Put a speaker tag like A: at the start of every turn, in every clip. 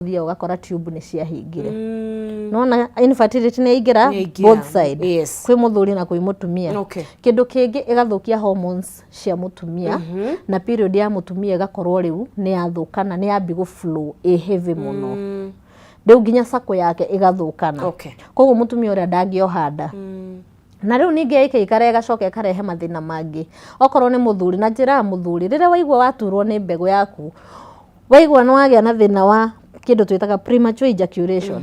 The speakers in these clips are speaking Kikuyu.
A: Ũthiaga ũgakora tube nĩ ciahingire. Nona infertility nĩ yaingĩra
B: Nĩ yaingĩra.
A: both side, kwĩ mũthuri na kwĩ mũtumia. Kĩndũ kĩngĩ, ĩgathũkia hormones cia mũtumia, na period ya mũtumia ĩgakorwo rĩu nĩ yathũkana, nĩ yambi gũ flow ĩ heavy mũno. Rĩu nginya cycle yake ĩgathũkana. Koguo mũtumia ũrĩa ndangĩoha nda. Na rĩu ningĩ ĩkaikara, ĩgacoka ĩkarehe mathĩna mangĩ. Okorwo nĩ mũthuri, na njĩra ya mũthuri, rĩrĩa waigua waturwo nĩ mbegũ yaku, waigua nĩ wagĩa na thĩna wa kĩndũ twĩtaga premature ejaculation,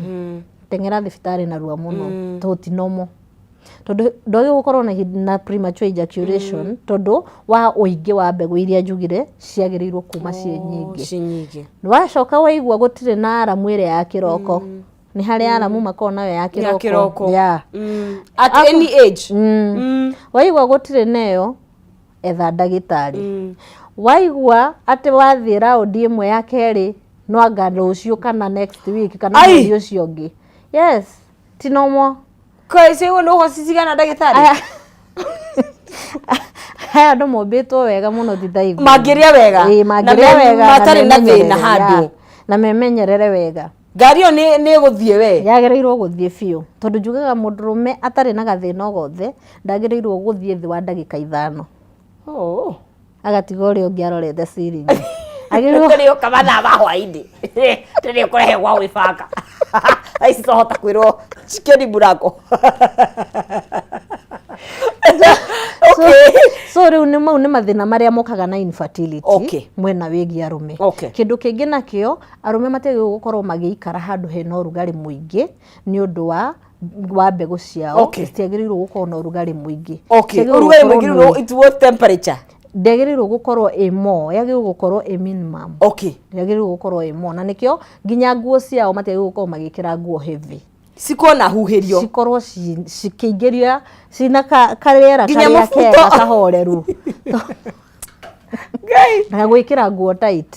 A: teng'era thibitarĩ narua mũno, tondũ ti normal, tondũ ndwagĩrĩirwo gũkorwo na premature ejaculation, tondũ wa ũingĩ wa mbegũ iria njugire ciagĩrĩirwo kuma ciĩ nyingĩ.
B: Ci nyingĩ.
A: Wacoka waigua gũtirĩ na aramu ĩrĩa ya kĩroko, nĩ harĩ aramu makoragwo nayo ya
B: Ya
A: kĩroko.
B: kĩroko.
A: Yeah.
B: At any age.
A: Waigua gũtirĩ nayo, etha ndagĩtarĩ. Waigua atĩ wathiĩ raundi ĩmwe ya kerĩ, no anga rũciũ kana next week kana
B: Ai!
A: mweri ũcio ũngĩ, yes, ti normal.
B: Kaĩ nĩ ũhocicigana ndagĩtarĩ?
A: Aya andũ mombĩtwo wega mũno, ti ta ithuĩ.
B: Mangĩrĩa wega.
A: Ĩĩ, mangĩrĩa
B: Na
A: wega na
B: matarĩ na thĩna
A: memenyerere,
B: handũ.
A: yeah. Na memenyerere wega.
B: Ngari ĩyo nĩ ĩgũthiĩ we.
A: Yagĩrĩirwo gũthiĩ biũ, tondũ njugaga mũndũrũme atarĩ na gathĩna o gothe ndagĩrĩirwo gũthiĩ thĩ wa ndagĩka 5, agatiga ũrĩa ũngĩ arorete ceiling. Agĩrĩirwo
B: Tũrĩũka mathaa ma hwainĩ, tũrĩ kũrehe gwa gwĩbanga. Thaa ici twahota kwĩrwo shikeni mũrango.
A: So rĩu nĩ mau nĩ mathĩna marĩa mokaga na infertility mwena wĩgiĩ arũme. Kĩndũ kĩngĩ nakĩo, arũme matiagĩrĩirwo gũkorwo magĩikara handũ hena ũrugarĩ mũingĩ nĩ ũndũ wa mbegũ ciao. Citiagĩrĩirwo gũkorwo na ũrugarĩ mũingĩ. Ciagĩrĩirwo
B: Ũrugarĩ
A: gũkorwo
B: mũingĩ rĩu it what temperature?
A: Ndĩagĩrĩirwo gũkorwo ĩ more, yagĩrĩirwo gũkorwo ĩ minimum. Yagĩrĩirwo gũkorwo ĩ more, na nĩkĩo nginya nguo ciao matiagĩrĩirwo gũkorwo magĩkĩra nguo heavy.
B: Cikorwo na huhĩrio.
A: Cikorwo cikĩingĩria cina karĩera
B: Nginya
A: karĩa
B: mũbuto.
A: kega kahoreru.
B: Ngai.
A: Na gwĩkĩra nguo tight.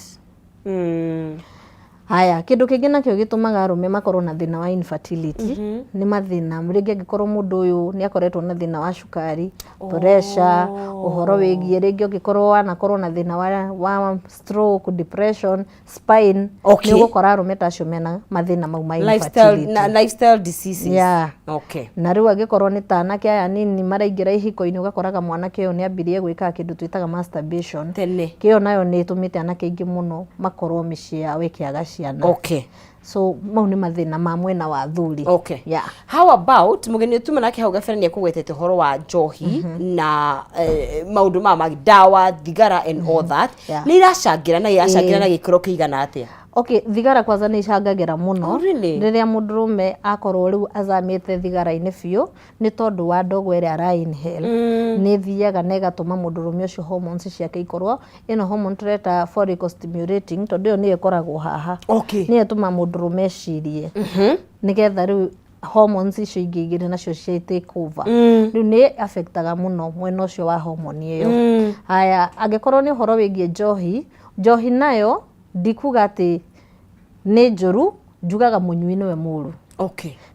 A: Haya, kĩndũ kĩngĩ nakĩo gĩtũmaga arũme makorwo na thĩna wa infertility nĩ mathĩna rĩngĩ angĩkorwo mũndũ ũyũ nĩ akoretwo na thĩna wa cukari, pressure, ũhoro wĩgiĩ rĩngĩ ũngĩkorwo wanakorwo na thĩna wa stroke, depression, spine, nĩ ũgũkora arũme ta acio mena mathĩna mau ma
B: lifestyle
A: infertility.
B: Na lifestyle diseases.
A: Na rĩu angĩkorwo nĩ ta anake aya nini maraingĩra ihiko-inĩ, ũgakoraga mwanake ũyũ nĩ ambirie gwĩkaga kĩndũ twĩtaga masturbation.
B: Tene.
A: Kĩyo nayo nĩ ĩtũmĩte anake aingĩ mũno makorwo mĩciĩ yao ĩkĩaga ciana. So mau nĩ mathĩna ma mwena wa athuri.
B: How about mũgeni tuma nake hau gabere nĩ ekũgwetete ũhoro wa njohi na maũndũ ma ndawa, thigara and all that? Nĩ iracangĩra na iracangĩra na gĩkĩro kĩigana atĩa?
A: Okay, thigara kwanza nĩ icangagĩra mũno.
B: Oh, really?
A: Rĩrĩa mũndũrũme akorwo rĩu azamĩte thigara-inĩ biũ, nĩ tondũ wa ndogo ĩrĩa ara inhale, nĩ ĩthiaga na ĩgatũma mũndũrũme ũcio hormones ciake ikorwo ĩno hormone tũreta follicle stimulating, tondũ ĩyo nĩyo ĩkoragwo haha. Nĩyo ĩtũmaga mũndũrũme ecirie, nĩgetha rĩu hormones icio ingĩ igĩrĩ nacio cia take over. Rĩu nĩ affectaga mũno mwena ũcio wa hormone ĩyo. Haya, angĩkorwo nĩ ũhoro wĩgiĩ njohi, njohi nayo ndikuga atĩ nĩ njũru, njugaga mũnyui nĩwe mũru.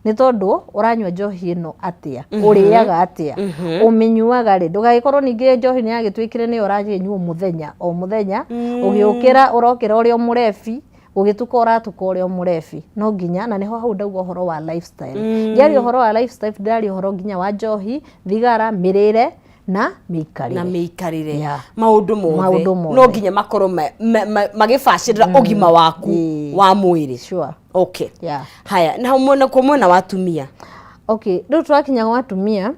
A: Nĩ tondũ ũranyua njohi ĩno atĩa, ũrĩaga atĩa, ũmĩnyuaga rĩ, ndũgagĩkorwo ningĩ njohi nĩ yagĩtuĩkire nĩyo ũrakĩnyua mũthenya o mũthenya, ũgĩũkĩra ũrokĩra ũrĩ o mũrebi, gũgĩtuka ũratuka ũrĩ o mũrebi. No nginya, na nĩho hau ndauga ũhoro wa lifestyle. Ngĩaria ũhoro wa lifestyle, ndĩraria ũhoro nginya wa njohi, thigara, mĩrĩre na mĩikarĩre.
B: Na mĩikarĩre.
A: Maũndũ
B: Maũndũ mothe
A: Maũndũ mothe.
B: no nginya makorwo magĩbacĩrĩra ũgima waku wa mwĩrĩ. Haya, na mwena kwa mwena wa atumia?
A: Okay, rĩu tũrakinya gwa atumia.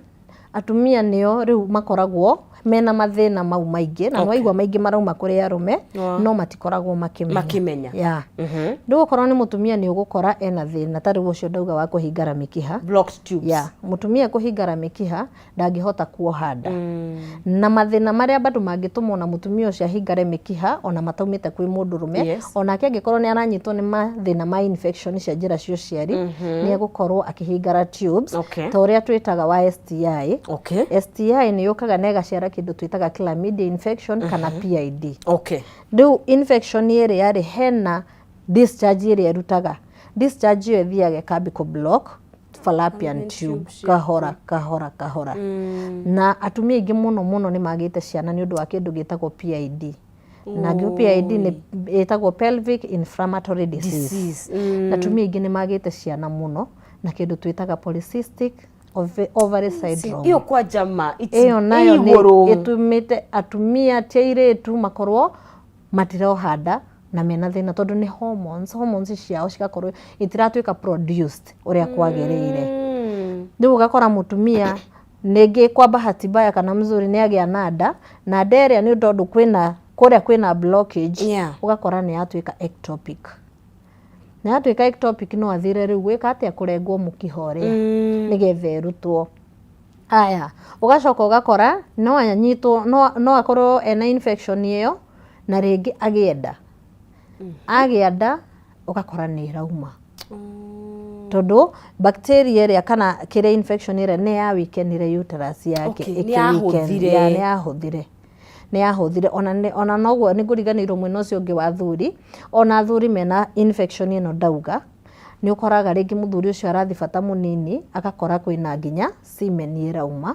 A: Atumia nĩo rĩu makoragwo mena mathĩna mau maingĩ, na nĩwaigua maingĩ marauma kũrĩ arũme, no matikoragwo makĩmenya.
B: Makĩmenya.
A: Rĩu okorwo nĩ mũtumia, nĩ ũgũkora ena thĩna ta rĩu ũcio ndauga wa kũhingara mĩkiha.
B: Blocked tubes.
A: Yeah. Mũtumia kũhingara mĩkiha ndangĩhota kuoha nda. Na mathĩna marĩa bado mangĩtũma ona mũtumia ũcio ahingare mĩkiha ona mataumĩte kwĩ mũndũrũme, onake angĩkorwo nĩ aranyitwo nĩ mathĩna ma infection cia njĩra cia ũciari, nĩ egũkorwo akĩhingara tubes, ta ũrĩa twĩtaga wa STI. STI nĩ yũkaga na ĩgaciara kĩndũ twĩtaga chlamydia infection kana PID. Rĩu infection ĩrĩa rĩ, hena discharge ĩrĩa ĩrutaga. Discharge ĩyo ĩthiaga ĩkambi kũ block fallopian tube kahora kahora kahora, na atumia aingĩ mũno mũno nĩ magĩte ciana nĩ ũndũ wa kĩndũ gĩtagwo PID. Na ngĩo PID nĩ ĩtagwo pelvic inflammatory disease.
B: Disease.
A: Na atumia aingĩ nĩ magĩte ciana mũno na kĩndũ twĩtaga polycystic ovary syndrome.
B: Ĩyo kwa jama
A: Ĩyo nayo nĩ
B: igũrũ.
A: ĩtũmĩte atumia ti airĩtu makorwo matiroha nda na mena thĩna, tondũ nĩ hormones ciao cigakorwo itiratuĩka produced ũrĩa kwagĩrĩire. Rĩu ũgakora mũtumia ningĩ kwa bahati mbaya kana mzuri nĩ agĩa na nda, na nda ĩrĩa nĩ tondũ kwĩna kũrĩa kwĩna blockage, ũgakora nĩ yatuĩka ectopic. Na yatuĩka ectopic no athire rĩu gwĩka atĩa? Kũrengwo mũkiha ũrĩa nĩgetha ĩrutwo. Aya, ũgacoka ũgakora no anyitwo, no akorwo ena infection ĩyo na rĩngĩ agĩe nda. Agĩa nda ũgakora nĩ ĩrauma, tondũ bacteria ĩrĩa kana kĩrĩa infection ĩrĩa nĩ ya weakenire uterus yake.
B: Nĩ yahũthire.
A: Yeah, nĩ yahũthire, nĩ yahũthire. Ona noguo nĩ ngũriganĩirwo mwena ũcio ũngĩ wa athuri. Ona athuri mena infection ĩno ndauga, nĩ ũkoraga rĩngĩ mũthuri ũcio arathi bata mũnini, agakora kwĩna nginya semen ĩrauma.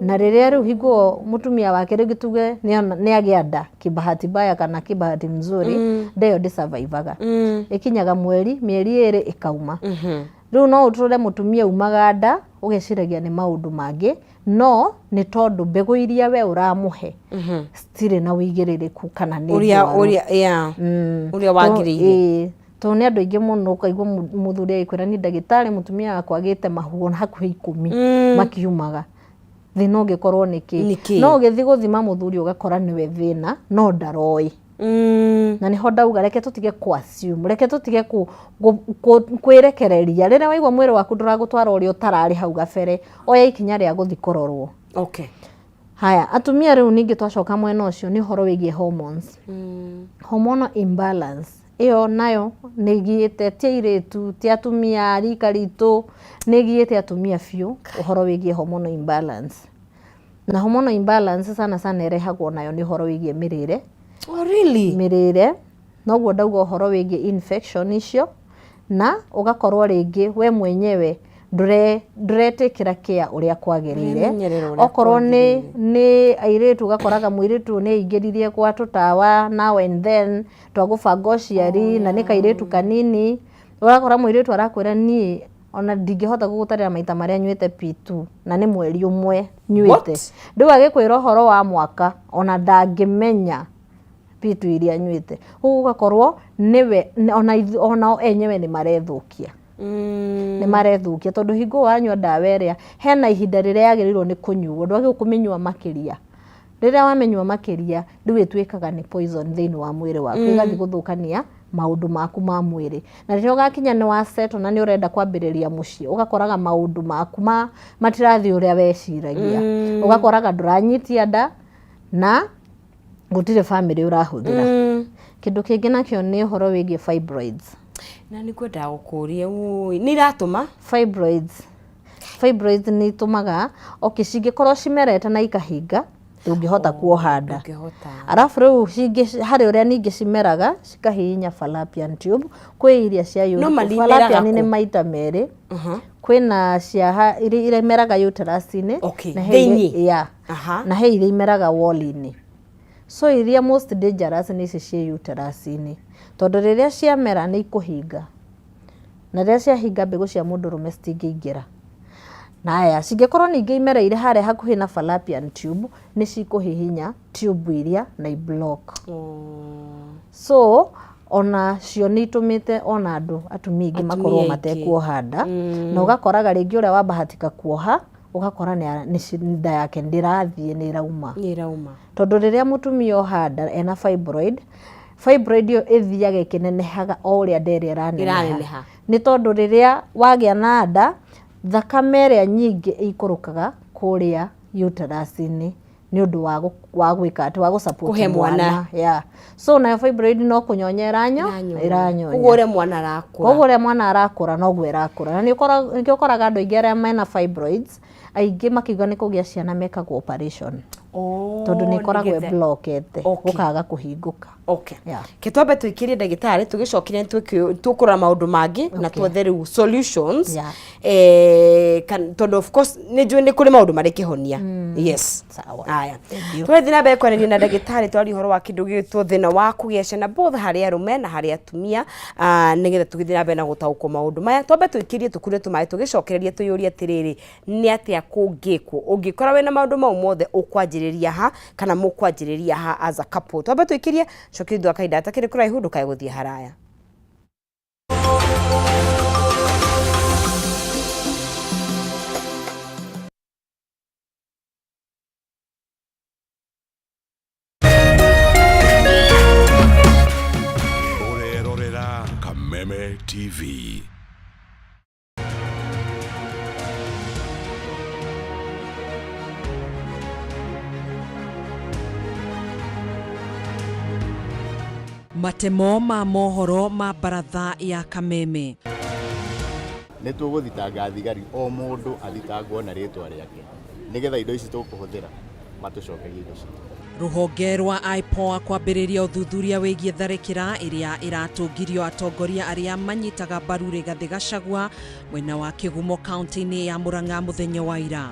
A: Na rĩrĩa rĩu hingo mũtumia wake rĩngĩ tuge nĩ agĩa nda kibahati mbaya kana kibahati mzuri, nda ĩyo ndĩsurvivaga, ĩkinyaga mweri, mĩeri 2 ĩkauma. Rĩu no ũtũre mũtumia umaga nda ũgeciragia nĩ maũndũ mangĩ, no nĩ tondũ mbegũ iria we ũramũhe citirĩ na ũigĩrĩrĩku kana nĩ
B: ũrĩa
A: ndwaru.
B: Ũrĩa, yeah, ũrĩa wagĩrĩire.
A: Ĩĩ, tondũ nĩ andũ aingĩ mũno ũkaigua mũthuri agĩkwĩra, "Ni ndagĩtarĩ, mũtumia wakwa agĩte mahu ona hakuhĩ 10 makiumaga." Thĩna ũngĩkorwo nĩ kĩ?
B: Nĩ kĩ?
A: No ũgĩthiĩ gũthima mũthuri ũgakora nĩwe thĩna, no ndaroĩ. Na nĩho ndauga reke tũtige kũ assume, reke tũtige kwĩrekereria. Rĩrĩa waigua mwĩrĩ waku ndũragũtwara ũrĩa ũtararĩ hau gabere, oya ikinya rĩa gũthiĩ kũrorwo. Haya, atumia rĩu ningĩ twacoka mwena ũcio nĩ ũhoro wĩgiĩ hormones. Hormonal imbalance ĩyo nayo nĩ ĩgiĩte ti airĩtu, ti atumia a rika ritũ, nĩ ĩgiĩte atumia biũ ũhoro wĩgiĩ hormonal imbalance. Na hormonal imbalance sana sana ĩrehagwo nayo nĩ ũhoro wĩgiĩ mĩrĩre.
B: Oh, really?
A: Mĩrĩre, noguo ndauga ũhoro wĩgiĩ infection icio, na ũgakorwo rĩngĩ we mwenyewe ndũretĩkĩra care ũrĩa kwagĩrĩire.
B: Ndũremenyerera ũrĩa
A: Okorwo nĩ
B: kwagĩrĩire.
A: Nĩ airĩtu, ũgakoraga mũirĩtu nĩ aingĩririe gwa tũtawa now and then twa gũbanga ũciari, na nĩ kairĩtu kanini. Ũrakora mũirĩtu arakwĩra, "Niĩ ona ndingĩhota gũgũtarĩra maita marĩa nyuĩte P2, na nĩ mweri ũmwe nyuĩte."
B: What?
A: Rĩu agĩkwĩra ũhoro wa mwaka, ona ndangĩmenya P2 iria nyuĩte. Koguo ũgakorwo nĩwe ona onao enyewe nĩ marethũkia. Nĩ marethũkia tondũ hingo wanyua ndawa ĩrĩa hena ihinda rĩrĩa yagĩrĩirwo nĩ kũnyuo, ndwagĩrĩirwo kũmĩnyua makĩria. Rĩrĩa wamĩnyua makĩria, rĩu ĩtuĩkaga nĩ poison thĩinĩ wa mwĩrĩ waku, ĩgathiĩ gũthũkania maũndũ maku ma mwĩrĩ. Na rĩrĩa ũgakinya nĩ wa settle na nĩ ũrenda kwambĩrĩria mũciĩ, ũgakoraga maũndũ maku matirathiĩ ũrĩa weciragia. Ũgakoraga ndũranyitia nda na gũtirĩ bamĩrĩ ũrahũthĩra. Kĩndũ kĩngĩ nakĩo nĩ ũhoro wĩgiĩ fibroids.
B: Na nĩ kwendaga gũkũria, ũĩ nĩ iratũma
A: Fibroids nĩ itũmaga, okay, cingĩkorwo cimerete na ikahinga, ndũngĩhota kuoha nda.
B: Ndũngĩhota.
A: Arabu rĩu cingĩ harĩ ũrĩa ningĩ cimeraga cikahihinya fallopian tube, kwĩ iria cia
B: Normally
A: fallopian
B: imeraga
A: nĩ
B: kũ?
A: maita merĩ. Kwĩna cia iria imeraga uterus-inĩ
B: Okay,
A: na he iria-
B: thĩiniĩ?
A: Yeah. Na he iria imeraga wall-inĩ. So iria most dangerous nĩ ici ciĩ uterus-inĩ, tondũ rĩrĩa ciamera nĩ ikũhinga, na rĩrĩa ciahinga mbegũ cia mũndũrũme citingĩingĩra. Na aya cingĩkorwo ningĩ imereire harĩa hakuhĩ na fallopian tube, nĩ cikũhihinya tube iria na i block. So ona cio nĩ itũmĩte ona andũ atumia aingĩ makorwo
B: Atumia aingĩ.
A: matekuoha nda, na ũgakoraga rĩngĩ ũrĩa wabahatika kuoha, ũgakora nda yake ndĩrathiĩ, nĩ ĩrauma.
B: Nĩ ĩrauma.
A: Tondũ rĩrĩa mũtumia oha nda ena fibroid, fibroid ĩyo ĩthiaga ĩkĩnenehaga o ũrĩa nda ĩrĩa ĩraneneha.
B: Ĩraneneha.
A: Nĩ tondũ rĩrĩa wagĩa na nda, thakame ĩrĩa nyingĩ ĩikũrũkaga kũrĩa uterus-inĩ nĩ ũndũ wa gwĩka atĩ wa gũ-support
B: Kũhe mwana.
A: Yeah. So nayo fibroid no kũnyonya ĩranyonya.
B: Koguo ũrĩa mwana arakũra.
A: Koguo ũrĩa mwana arakũra noguo ĩrakũra. Na nĩkĩo ũkoraga andũ aingĩ arĩa mena fibroids, aingĩ makiuga nĩ kũgĩa ciana mekagwo operation. Tondũ nĩ ĩkoragwo
B: nĩgetha-
A: ĩblokete gũkaga kũhingũka.
B: Okay.
A: Yeah.
B: Ke twambe tũikĩrie ndagĩtarĩ, tũgĩcokire tũkũrora maũndũ mangĩ na twethe rĩu solutions. Tondũ of course nĩ njũĩ nĩ kũrĩ maũndũ marĩ kĩhonia. Yes.
A: Sawa.
B: Aya.
A: Thank you.
B: Tũrathiĩ na mbere kwaranĩria na ndagĩtarĩ, twaria ũhoro wa kĩndũ gĩgwĩtwo thĩna wa kũgĩa ciana, both harĩ arũme na harĩ atumia, nĩgetha tũgĩthiĩ na mbere na gũtaũkwo maũndũ maya. Twambe tũikĩrie tũkure tũmaĩ, tũgĩcokereria twĩyũrie atĩrĩrĩ, nĩ atĩa kũngĩkwo ũngĩkora wĩna maũndũ mau mothe? Ũkwanjĩrĩria ha kana mũkwanjĩrĩria ha as a couple? Twambe tũikĩrie, cokeria thutha wa kahinda gatakĩrĩ kũraihu. Ndũkae gũthiĩ haraya.
C: Ũrerorera Kameme TV.
D: Matemo ma mohoro ma baratha ya Kameme.
E: Nĩ tũgũthitanga thigari, o mũndũ athitangwo na rĩtwa rĩake, nĩgetha indo ici tũkũhũthĩra matũcokerie indo citũ.
D: Rũhonge rwa IPOA kwambĩrĩria ũthuthuria wĩgiĩ tharĩkĩra ĩrĩa ĩratũngirio atongoria arĩa manyitaga mbaru Rigathĩ Gachagua mwena wa Kĩgumo kaunti-inĩ ya Murang'a mũthenya wa ira.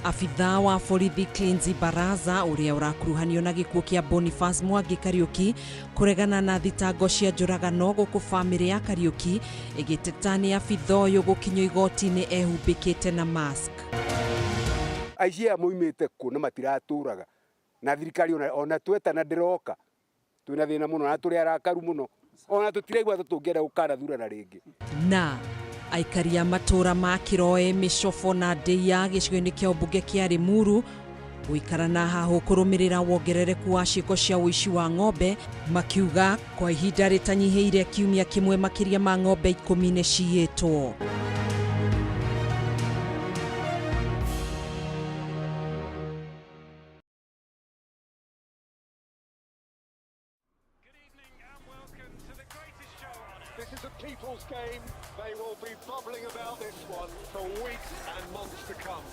D: Abithaa wa borithi Cleansi Baraza ũrĩa ũrakuruhanio na gĩkuũ kĩa Boniface Mwangi Kariũki kũregana na thitango cia njũragano, gũkũ bamĩrĩ ya Kariũki ĩgĩteta nĩ abithaa ũyũ gũkinyio igoti-inĩ ehumbĩkĩte na mask.
F: Aici aya moimĩte kũ na matiratũraga na thirikari ona twetana ndĩroka. Twĩna thĩna mũno na tũrĩ arakaru mũno, ona tũtiraigua ta tũngĩenda gũkanathurana rĩngĩ.
D: Na aikari a matũra ma Kĩroe, Mĩcobo na Ndĩia gĩcigo-inĩ kĩa ũmbunge kĩa Limuru gũikara na hahũ kũrũmĩrĩra wongerereku wa ciĩko cia ũici wa ng'ombe, makiuga kwa ihinda rĩtanyihĩire kiumia kĩmwe makĩria ma ng'ombe 10 nĩ ciyĩtwo.
G: This is a people's game. They will be bubbling about this one for weeks and months to come.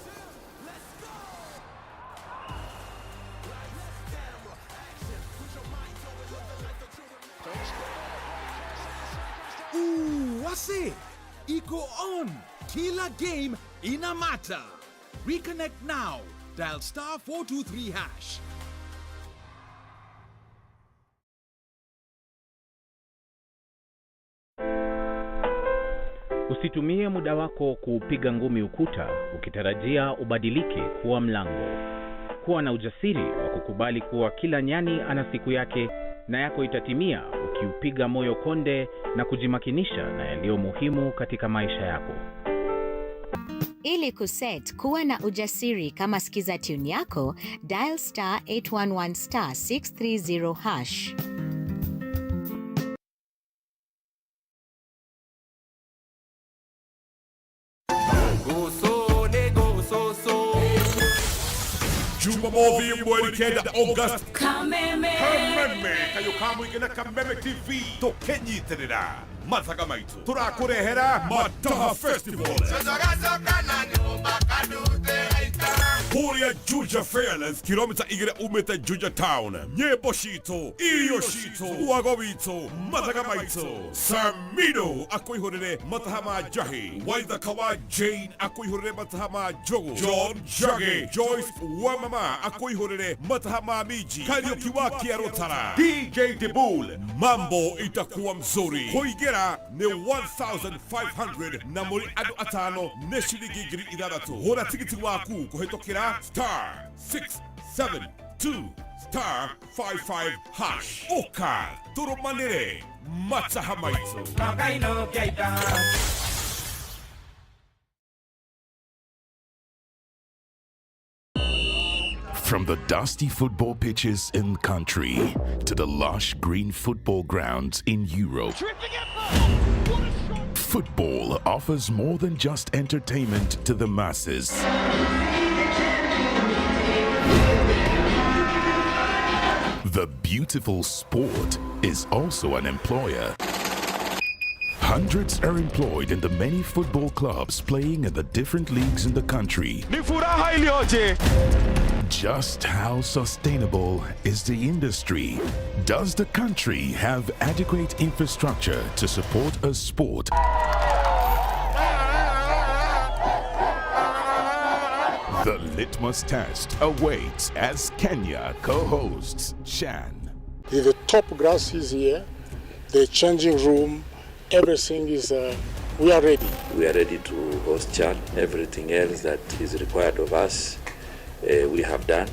H: Ooh, wase iko on. Kila game ina matter. Reconnect now. Dial *423#.
I: Usitumie muda wako kuupiga ngumi ukuta ukitarajia ubadilike kuwa mlango. Kuwa na ujasiri wa kukubali kuwa kila nyani ana siku yake na yako itatimia ukiupiga moyo konde na kujimakinisha na yaliyo muhimu katika maisha yako.
J: Ili kuset kuwa na ujasiri kama skiza tune yako, dial *811*630#.
C: Jumamothi 9 August,
D: Kameme.
C: Kameme kayo kamũingĩ na Kameme TV tũkĩnyitĩrĩra mathaga maitũ, tũrakũrehera Mataha Festival kũrĩa Juja Fairlands, kilomita 2 umĩte Juja Town. Nyĩmbo citũ, irio citũ, wago witũ, mathaga maitũ. Samido akũihũrĩre mataha ma njahi, Waithaka wa Jane akũihũrĩre mataha ma njogu, John Njagi, Joyce Wamama akũihũrĩre mataha ma minji, Kariũki wa Kĩarũtara, DJ Dibul. Mambo itakuwa mzuri. Kũingĩra nĩ 1500 na mũrĩ andũ atano nĩ ciringi 6000. Hũra tigiti waku kũhĩtũkĩra *672*55#. Ũka tũrũmanĩre mataha maitũ.
K: From the dusty football pitches in the country to the lush green football grounds in Europe, football offers more than just entertainment to the masses. The beautiful sport is also an employer. Hundreds are employed in the many football clubs playing in the different leagues in the country.
H: Ni furaha iliyoje!
K: Just how sustainable is the industry? Does the country have adequate infrastructure to support a sport The litmus test awaits as Kenya co-hosts Chan.
L: The top grass is here, the changing room, everything is, we are ready.
M: We are ready to host Chan. Everything else that is required of us, we have done.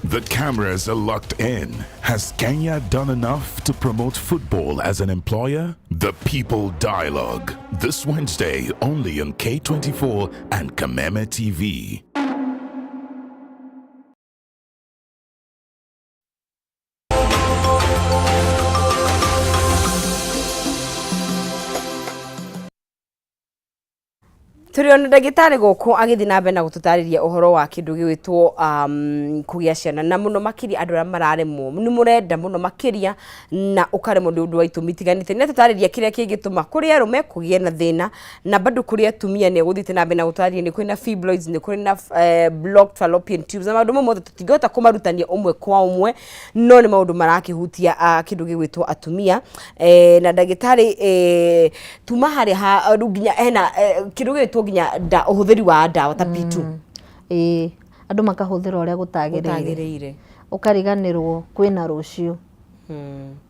K: The cameras are locked in. Has Kenya done enough to promote football as an employer? The People Dialogue. This Wednesday, only on K24 and Kameme TV.
B: Tũrĩ ona ndagĩtarĩ gũkũ agĩthiĩ na mbere na gũtũtarĩria ũhoro wa kĩndũ gĩgwĩtwo kũgĩa ciana, na mũno makĩria andũ arĩa mararemwo, nĩ mũrenda mũno makĩria na ũkaremwo nĩ ũndũ wa itũmi itiganĩte. Nĩ atũtarĩria kĩrĩa kĩngĩtũma kũrĩ arũme kũgĩe na thĩna, na bado kũrĩ atumia nĩ egũthiĩte na mbere na gũtarĩria nĩ kũrĩ na fibroids, nĩ kũrĩ na blocked fallopian tubes, na maũndũ mau mothe tũtingĩhota kũmarutania ũmwe kwa ũmwe, no nĩ maũndũ marakĩhutia kĩndũ gĩgwĩtwo atumia. Na ndagĩtarĩ, tuma harĩa ha rĩu nginya hena kĩndũ gĩgwĩtwo nginya ũhũthĩri wa ndawa ta P2.
A: Ĩĩ, andũ makahũthĩra ũrĩa gũtagĩrĩire.
B: Gũtagĩrĩire.
A: Ũkariganĩrwo kwĩna rũciũ.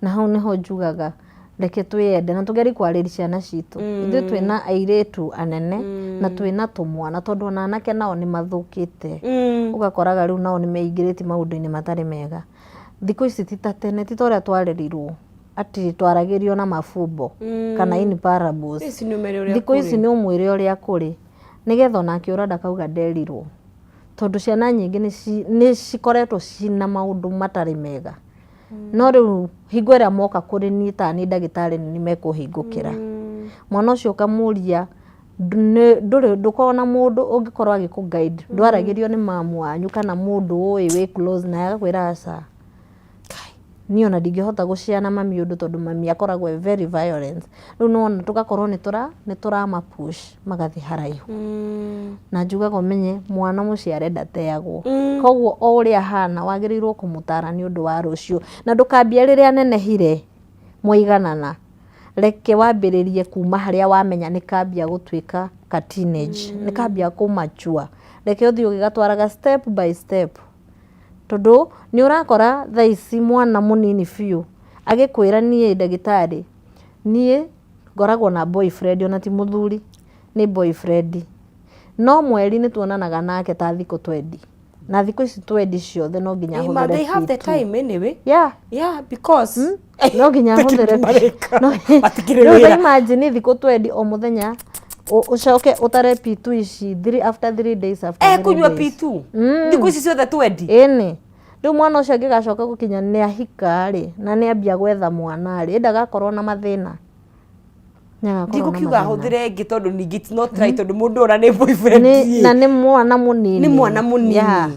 A: Na hau nĩho njugaga reke twĩyende na tũgerie kwarĩria ciana citũ. Ithuĩ twĩna airĩtu anene na twĩna tũmwana, tondũ ona anake nao nĩ mathũkĩte. Ũgakoraga rĩu nao nĩ meingĩrĩtie maũndũ-inĩ matarĩ mega. Thikũ ici ti ta tene, ti ta ũrĩa twarerirwo atĩ twaragĩrio na mabumbo kana in parables.
B: Ici nĩ ũmere ũrĩa
A: Thikũ ici
B: kũrĩ.
A: nĩ ũmwĩre ũrĩa kũrĩ, nĩgetha ona akĩũra ndakauga nderirwo. Tondũ ciana nyingĩ nĩ cikoretwo cina maũndũ matarĩ mega. No rĩu hingo ĩrĩa moka kũrĩ niĩ ta niĩ ndagĩtarĩ nĩ mekũhingũkĩra. Mwana ũcio ũkamũria, ndũkoragwo na mũndũ ũngĩkorwo agĩkũ guide, ndwaragĩrio nĩ mamu wanyu kana mũndũ ũĩ wĩ close naye agakwĩra aca. Niĩ ona ndingĩhota gũciana mami ũndũ tondũ mami akoragwo e very violent. Rĩu nĩwona tũgakorwo nĩ tũrama push magathiĩ haraihu. Na njugaga ũmenye mwana mũciare ndateagwo. Koguo o ũrĩa ahana wagĩrĩirwo kũmũtara nĩ ũndũ wa rũciũ. Na ndũkambie rĩrĩa anenehire mwaiganana. Reke wambĩrĩrie kuma harĩa wamenya nĩ kambia gũtuĩka ka teenage, nĩ kambia kũ mature. Reke ũthiĩ ũgĩgatwaraga step by step. Tondũ nĩ ũrakora thaa ici mwana mũnini biũ agĩkwĩra niĩ ndagĩtarĩ, niĩ ngoragwo na boyfriend ona ti mũthuri, nĩ boyfriend. No mweri nĩ tuonanaga nake ta thikũ twendi. Na thikũ ici twendi ciothe no nginya
B: Ma,
A: hũthĩre
B: they have the
A: P2.
B: time anyway.
A: Yeah.
B: Yeah, because
A: No nginya hũthĩre
B: Mareka. Matikĩrĩ
A: Rĩu ta
B: wĩra.
A: imagine thikũ twendi o mũthenya ũcoke ũtare P2 ici three after 3 days after three
B: Kunyua
A: days.
B: P2. Thikũ ici ciothe twendi.
A: Ĩni. Rĩu mwana ũcio angĩgacoka gũkinya nĩ ahika rĩ, na nĩ ambia gwetha mwana rĩ, ndagakorwo na mathĩna. Nĩagakorwo na
B: Ndikũkiuga
A: mathĩna.
B: ahũthĩre ĩngĩ tondũ ningĩ it's not right, tondũ mũndũ ona nĩ boyfriend.
A: Na nĩ mwana mũnini.
B: Nĩ mwana mũnini.
A: Yeah.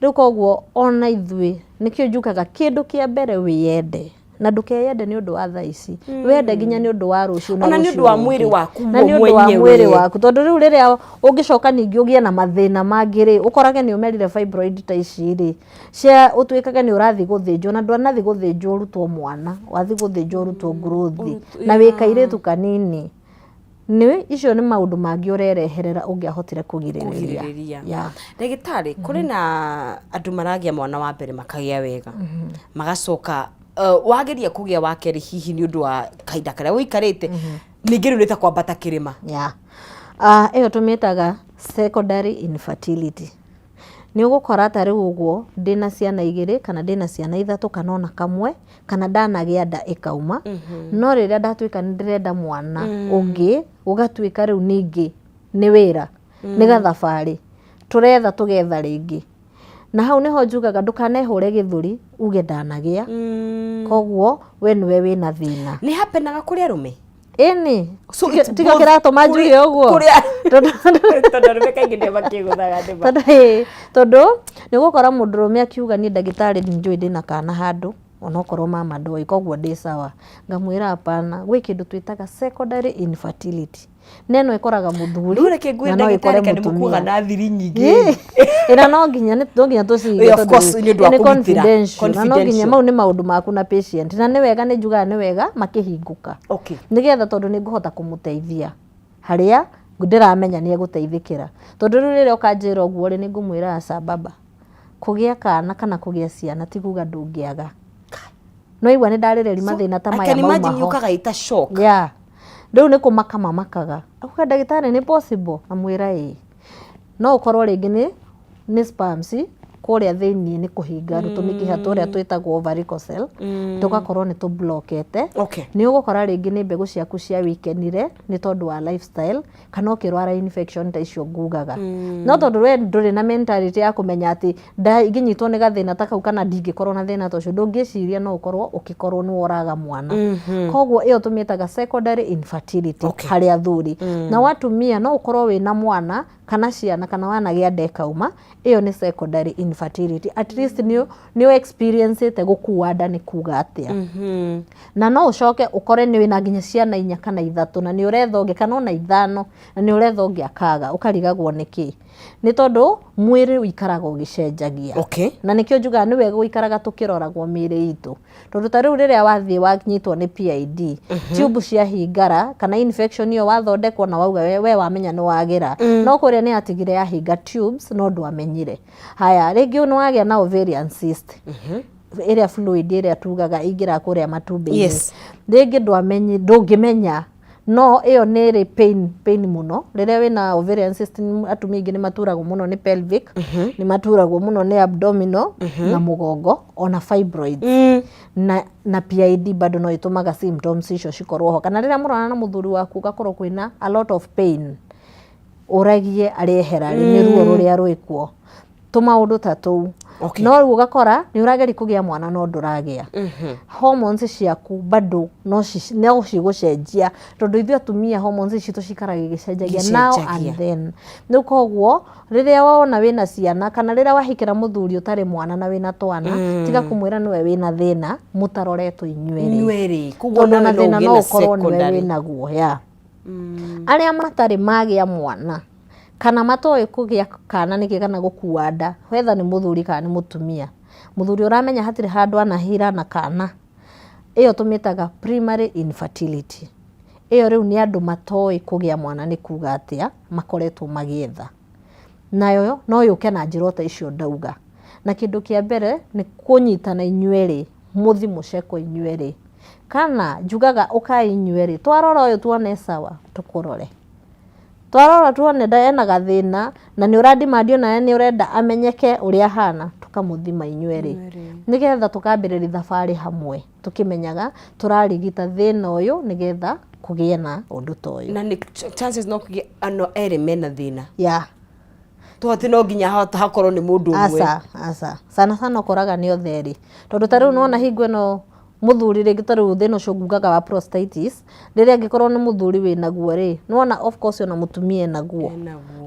A: Rĩu koguo ona ithuĩ nĩkĩo njugaga kĩndũ kĩa mbere wĩyende. Na ndũkeyende nĩ ũndũ wa thaa ici. Wende nginya nĩ ũndũ wa rũciũ na
B: Ona nĩ
A: rũciũ
B: ũndũ wa
A: rũngĩ.
B: mwĩrĩ waku
A: Na nĩ ũndũ wa
B: mwenyewe.
A: mwĩrĩ waku. Tondũ rĩu rĩrĩa ũngĩcoka ningĩ ũgĩe na mathĩna mangĩ rĩ, ũkorage nĩ ũmerire fibroid ta ici rĩ, cia ũtuĩkage nĩ ũrathiĩ gũthĩnjwo, na ndwanathiĩ gũthĩnjwo ũrutwo mwana, wathiĩ gũthĩnjwo ũrutwo growth, na wĩ kairĩtu kanini. Nĩ icio nĩ maũndũ mangĩ ũrereherera ũngĩahotire kũgirĩrĩria.
B: Kũgirĩrĩria.
A: Yeah.
B: Ndagĩtarĩ, kũrĩ na andũ maragĩa mwana wa mbere makagĩa wega, magacoka wageria kũgĩa wa kerĩ hihi nĩ ũndũ wa kahinda karĩa ũikarĩte, ningĩ rĩu nĩ ta kwambata kĩrĩma.
A: Yeah. Ĩyo tũmĩtaga secondary infertility. Nĩ ũgũkora ta rĩu ũguo ndĩna ciana igĩrĩ kana ndĩna ciana ithatũ kana ona kamwe, kana ndanagĩa nda ĩkauma, no rĩrĩa ndatuĩka nĩ ndĩrenda mwana ũngĩ, gũgatuĩka rĩu ningĩ nĩ wĩra, nĩ gathabarĩ, tũretha tũgetha rĩngĩ. Na hau nĩho njugaga ndũkanehũre gĩthũri uge ndanagĩa, koguo we nĩwe wĩna thĩna.
B: Nĩ hapenaga kũrĩ arũme?
A: Ĩni.
B: So it's
A: Tiga
B: both
A: kĩratũma njuge ũguo.
B: Tondũ arũme kaingĩ nĩo makĩgũthaga nĩ ma.
A: Tondũ, ĩĩ, tondũ nĩ ũgũkora mũndũrũme akiuga niĩ ndagĩtarĩ nĩ njũĩ ndĩna kana handũ, Onokorwo mama ndoĩ, koguo ndĩ sawa. Ngamwĩra hapana, gwĩ kĩndũ twĩtaga secondary infertility. Na ĩno ĩkoraga mũthuri
B: Rĩu reke ngwĩre
A: na no ĩkore
B: ndagĩtarĩ kana
A: mũtumia.
B: mũkuaga na thiri nyingĩ.
A: Ĩ na no nginya no nginya tũcige
B: Eh, of
A: tondũ
B: course, nĩ ũndũ wa
A: nĩ
B: kũgitĩra.
A: confidential. Na no nginya
B: Confidential.
A: mau nĩ maũndũ maku na patient. Na nĩ wega nĩ njugaga nĩ wega makĩhingũka.
B: Okay.
A: Nĩgetha tondũ nĩ ngũhota kũmũteithia harĩa ndĩramenya nĩ egũteithĩkĩra. Tondũ rĩu rĩrĩa ũkanjĩra ũguo rĩ, nĩ ngũmwĩra aca baba. Kũgĩa kana kana kũgĩa ciana ti kuga ndũngĩaga. No igua nĩ ndarĩrĩria mathĩna ta
B: I
A: maya
B: can
A: mauma
B: imagine
A: ho.
B: yũkaga ĩta shock.
A: Yeah. Rĩu nĩ kũmaka mamakaga. Akuga ndagĩtarĩ nĩ possible? Amwĩra ĩĩ. No ũkorwo rĩngĩ nĩ nĩ sperms kũrĩa thĩinĩ nĩ kũhinga tũmĩkiha tũrĩa twĩtagwo varicocele tũgakorwo nĩ tũblokete.
B: Okay.
A: Nĩ ũgũkora rĩngĩ nĩ mbegũ ciaku cia weakenire nĩ tondũ wa lifestyle kana ũkĩrwara infection ta icio ngugaga. No tondũ we ndũrĩ na mentality ya kũmenya atĩ ingĩnyitwo nĩ gathĩna ta kau kana ndingĩkorwo na thĩna ta ũcio, ndũngĩciria no ũkorwo ũkĩkorwo nĩ woraga mwana. Koguo ĩyo tũmĩtaga secondary infertility harĩ athuri. Nao atumia no ũkorwo wĩna mwana kana ciana kana wanagĩa nda ĩkauma, ĩyo nĩ secondary infertility. At least nĩ nĩ experience ĩte gũkua nda nĩ kuga atĩa. Na no ũcoke ũkore nĩ wĩna nginya ciana inya kana ithatũ na nĩ ũretha ũngĩ kana ona ithano na nĩ ũretha ũngĩ akaga, ũkarigagwo nĩkĩ. Nĩ tondũ mwĩrĩ ũikaraga ũgĩcenjagia.
B: Okay.
A: Na nĩkĩo njugaga nĩ wega gũikaraga tũkĩroragwo mĩĩrĩ itũ. Tondũ ta rĩu rĩrĩa wathiĩ wanyitwo nĩ PID, tube ciahingara kana infection ĩyo wathondekwo na wauga we wamenya nĩ wagĩra. No kũrĩa nĩ yatigire yahinga tubes no ndwamenyire. Haya, rĩngĩ nĩ wagĩa na ovarian cyst. Ĩrĩa fluid ĩrĩa tugaga ĩingĩraga kũrĩa matumbĩ-inĩ.
B: Yes.
A: Rĩngĩ ndwamenyi, ndũngĩmenya no ĩyo nĩ ĩrĩ pain, pain mũno. Rĩrĩa wĩna ovarian cyst atumia aingĩ nĩ maturagwo mũno nĩ pelvic, nĩ maturagwo mũno nĩ abdominal na mũgongo ona fibroids. Na PID bado no ĩtũmaga symptoms icio cikorwo ho. Kana rĩrĩa mũrona na mũthuri waku ũgakorwo kwĩna a lot of pain, ũragie arehera rĩ nĩ ruo rũrĩa rwĩkuo. Tũmaũndũ ta tũu.
B: Okay.
A: No rĩu ũgakora nĩ ũrageria kũgĩa mwana no ndũragĩa. Hormones ciaku bado no cigũcenjia tondũ ithuĩ atumia hormones citũ cikaraga igĩcenjagia now and then. Rĩu koguo rĩrĩa wona wĩna ciana kana rĩrĩa wahikĩra mũthuri ũtarĩ mwana na wĩna twana, tiga kũmwĩra nĩwe wĩna thĩna mũtaroretwo inyuerĩ.
B: Inyuerĩ. Koguo
A: Tondũ
B: nawe
A: ona
B: no
A: thĩna
B: ũgĩe
A: no
B: na
A: ũkorwo nĩwe
B: secondary.
A: wĩnaguo. Yeah. Arĩa matarĩ magĩa mwana kana matoĩ kũgĩa kana nĩkĩ kana gũkua nda, whether nĩ mũthuri kana nĩ mũtumia, mũthuri ũramenya hatirĩ handũ anahira na kana, ĩyo tũmĩtaga primary infertility. Ĩyo rĩu nĩ andũ matoĩ kũgĩa mwana nĩ kuga atĩa, makoretwo magĩetha. Nayo no yũke na njĩra o ta icio ndauga. Na kĩndũ kĩa mbere nĩ kũnyitana inyuerĩ, mũthi mũcekwo inyuerĩ. Kana njugaga ũkai inyuerĩ, twarora ũyũ tuone e sawa, tũkũrore. Twarora tuone ena gathĩna na nĩ ũra demand onawe nĩ ũrenda amenyeke ũrĩa ahana, tũkamũthima inyuerĩ. Nĩgetha tũkambĩrĩria thabarĩ hamwe tũkĩmenyaga tũrarigita thĩna ũyũ nĩgetha kũgĩe na ũndũ ta ũyũ.
B: Na nĩ chances no kũgĩe ano erĩ mena thĩna.
A: Yeah.
B: To atĩ no nginya hakorwo nĩ mũndũ ũmwe.
A: Aca, aca. Sana sana ũkoraga nĩ othe erĩ. Tondũ ta rĩu nĩwona hingo ĩno mũthuri rĩngĩ ta rĩu thĩna ũcio ngugaga wa prostatitis, rĩrĩa angĩkorwo nĩ mũthuri wĩnaguo rĩ, nĩwona of course ona mũtumia enaguo.